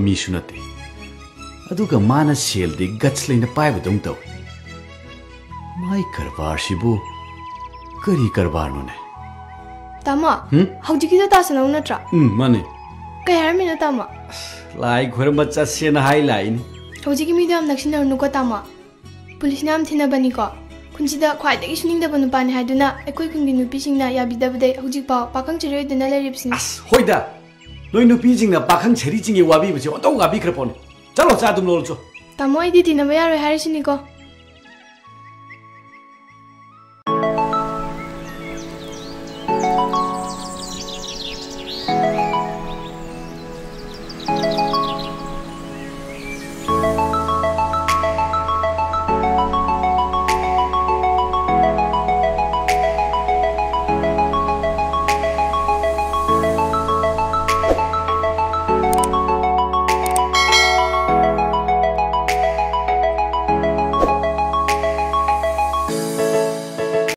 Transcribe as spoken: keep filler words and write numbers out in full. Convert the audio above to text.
ꯃꯤꯁꯨ ꯅꯠꯇꯦ꯫ ꯑꯗꯨꯒ ꯃꯥꯅ ꯁꯦꯜꯗꯤ ꯒꯠꯁ ꯂꯩꯅ ꯄꯥꯏꯕꯗꯧ ꯇꯧꯏ꯫ ꯃꯥꯏ ꯀꯔꯕꯥꯔꯁꯤꯕꯨ ꯀꯔꯤ ꯀꯔꯕꯥꯔꯅꯣꯅꯦ? ꯇꯥꯃꯣ, ꯍꯨꯝ? ꯍꯧꯖꯤꯛꯀꯤꯗꯣ ꯇꯥꯁꯅꯧ ꯅꯠꯇ꯭ꯔꯥ? ꯎꯝ, ꯃꯥꯅꯦ꯫ ꯀꯩ ꯍꯥꯏꯔꯝꯃꯤꯅꯣ, ꯇꯥꯃꯣ? ꯂꯥꯏ ꯈꯣꯏꯔꯝꯕ ꯆꯠꯁꯦꯅ ꯍꯥꯏ ꯂꯥꯛꯏꯅꯤ꯫ ꯍꯧꯖꯤꯛꯀꯤ ꯃꯤꯗꯣ ꯌꯥꯝ ꯅꯛꯁꯤꯟꯅꯔꯨꯅꯨꯀꯣ, ꯇꯥꯃꯣ꯫ ꯄꯨꯂꯤꯁꯅ ꯌꯥꯝ ꯊꯤꯅꯕꯅꯤꯀꯣ꯫ ꯈꯨꯟꯁꯤꯗ ꯈ꯭ꯋꯥꯏꯗꯒꯤ ꯁꯨꯅꯤꯡꯗꯕ ꯅꯨꯄꯥꯅꯤ ꯍꯥꯏꯗꯨꯅ ꯑꯩꯈꯣꯏ ꯈꯨꯟꯒꯤ ꯅꯨꯄꯤꯁꯤꯡꯅ ꯌꯥꯕꯤꯗꯕꯗꯩ ꯍꯧꯖꯤꯛꯐꯥꯎ ꯄꯥꯈꯪ ꯁꯔꯤ ꯑꯣꯏꯗꯨꯅ ꯂꯩꯔꯤꯕꯁꯤꯅꯤ꯫ ꯑꯁ, ꯍꯣꯏꯗ꯫ ꯅꯣꯏ ꯅꯨꯄꯤꯁꯤꯡꯅ ꯄꯥꯈꯪ ꯁꯔꯤꯁꯤꯡꯒꯤ ꯋꯥꯕꯤꯕꯁꯦ ꯑꯣꯟꯊꯣꯛ ꯋꯥꯕꯤꯈ꯭ꯔ ꯄꯣꯠꯅꯤ꯫ ꯆꯠꯂꯣ, ꯆꯥ ꯑꯗꯨꯝ ꯂꯣꯜꯂꯨꯆꯣ꯫ ꯇꯥꯃꯣ, ꯑꯩꯗꯤ ꯇꯤꯟꯅꯕ ꯌꯥꯔꯣꯏ ꯍꯥꯏꯔꯤꯁꯤꯅꯤꯀꯣ꯫